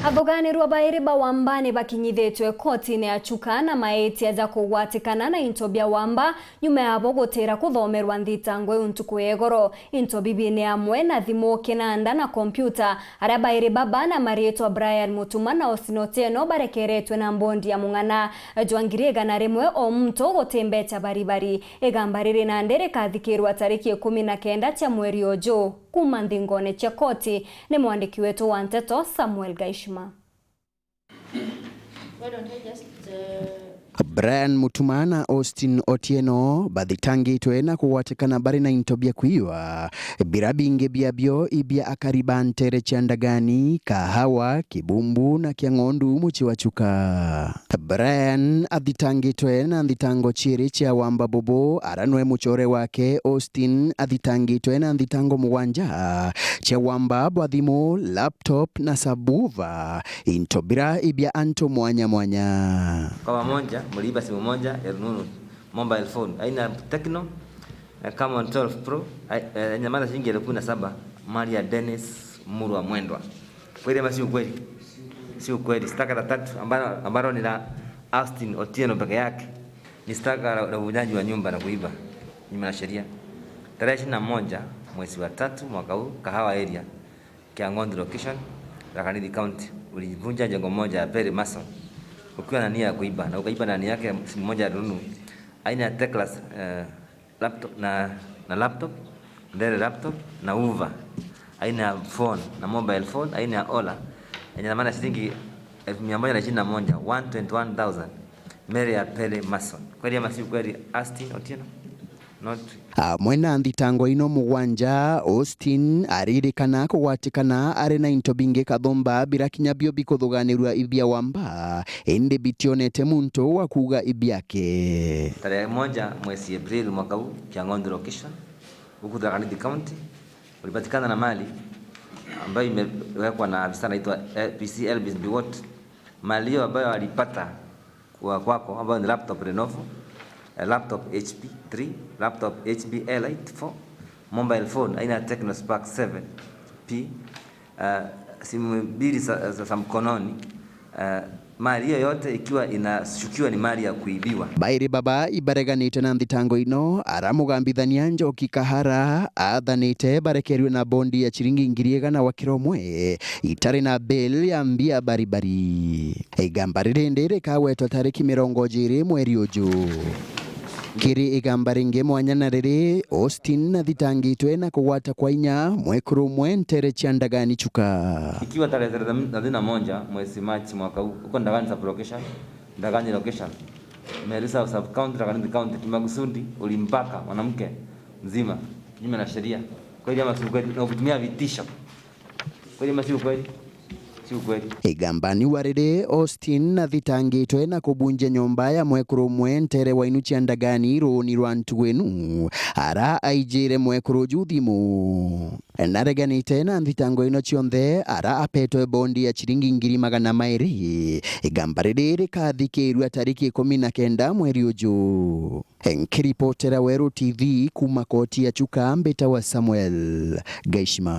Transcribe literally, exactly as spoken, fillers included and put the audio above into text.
Athuganirwa bairi ba wamba ni bakinyithitwe kotini ya Chuka na maitia ja kugwatikana na into bia wamba, nyuma yabo gutira kuthomerwa nthitango iu ntuku ya igoro. Into bibi ni amwe na thimu, kinanda na kompiuta. Aria bairi baba na mariitwa Brian Mutuma na Austin Otieno barekeretwe na mbondi ya mung'ana jwa ngiri igana rimwe o muntu guti mbecha baribari. Igamba riri nandi rikathikirwa tariki ikumi na kenda cia mweri uju. Kuuma nthingone cia koti, ni mwandiki wetu wa nteto Samuel Gaishima. Why don't I just, uh, Brian Mutuma na Austin Otieno bathitangitwe na kugwatikana bari na into bia kwiwa, bira bingi biabio ibia akari ba ntere cia Ndagani, Kahawa, Kibumbu na Kiang'ondu mucii wa Chuka. Brian athitangitwe na nthitango ciiri cia wamba bubu, ara nwe mucore wake Austin athitangitwe na nthitango mugwanja cia wamba bwa thimu, laptop na subwoofer, into bira ibia antu mwanya mwanya. Kwa pamoja, mliiba simu moja ya rununu, mobile phone, aina ya Tecno, eh, Camon twelve Pro, ai-, eh, yenye thamani shilingi elfu kumi na saba, mali ya Dennis Murwa Mwendwa. Kweli ama si ukweli? Si ukweli. Shtaka la tatu ambalo, ambalo ni la Austin Otieno peke yake, ni shtaka la, la uvunjaji wa nyumba na kuiba nyuma na sheria. Tarehe ishirini na moja mwezi wa tatu mwaka huu, Kahawa area, Kiang'ondi location, Tharaka Nithi County, ulivunja jengo moja ya Perry Mason ukiwa na nia ya kuiba, na ukaiba ndani yake simu moja ya rununu aina ya Teclas, eh, laptop na, na laptop, Dell laptop na Hoover aina ya phone na mobile phone aina ya Ola yenye thamani ya shilingi elfu mia moja na ishirini na moja, one twenty-one thousand, mali ya Perry Mason. Kweli ama si kweli, Austin Otieno? Not. Amwe na nthitango ino mugwanja, Austin aririkana kugwatikana ari na into bingi kathumba bira kinya bio bikuthuganirua ibia wamba, indi bitionete muntu wa kuuga ibiake. Tarehe moja mwezi April mwaka huu, Kiang'ondi location, huku Tharaka Nithi County, ulipatikana na mali ambayo imewekwa na afisa anaitwa, eh, P C Elvis Biwot. Mali hiyo ambayo alipata kwa kwako, ambayo ni laptop Lenovo, eh, laptop H P three, laptop H P Airlite four, mobile phone aina ya Tecno Spark seven P, eh, simu mbili za, za, za mkononi, eh, mali hiyo yote ikiwa inashukiwa ni mali ya kuibiwa. Bairi baba ibareganite na nthitango ino, ara mugambithania Njoki Kahara athanite barekerue na bondi ya ciringi ngiri igana wa kiro umwe, itari na bill ya mbia baribari. Igamba riri ndi rikagwetwa tariki mirongo jiri mweri uju. Kiri igamba ringi mwanya na riri, Austin athitangitwe na kugwata kwa inya mwekuru umwe ntere cia Ndagani Chuka. Ikiwa tarehe thelathini na moja mwezi Machi mwaka huu, huko Ndagani sub location, Ndagani location, Melisa sub county, Tharaka Nithi County, kimakusudi ulimbaka mwanamke mzima kinyume na sheria. Kweli ama si ukweli? Na ukitumia vitisho. Kweli ama si ukweli? Si ukweli. Igambani wa riri, Austin athitangitwe na kubunjia nyomba ya mwekuru umwe ntere wa inu cia Ndagani ruuni rwa ntugu inu, ara aijire mwekuru uju thimu. Nareganite na nthitango ino cionthe, ara apetwe bondi ya ciringi ngiri magana mairi. Igamba riri rikathikirua tariki ikumi na kenda mweri uju. Nkiripotera Weru T V kuuma koti ya Chuka, mbitawa Samuel Gaishima.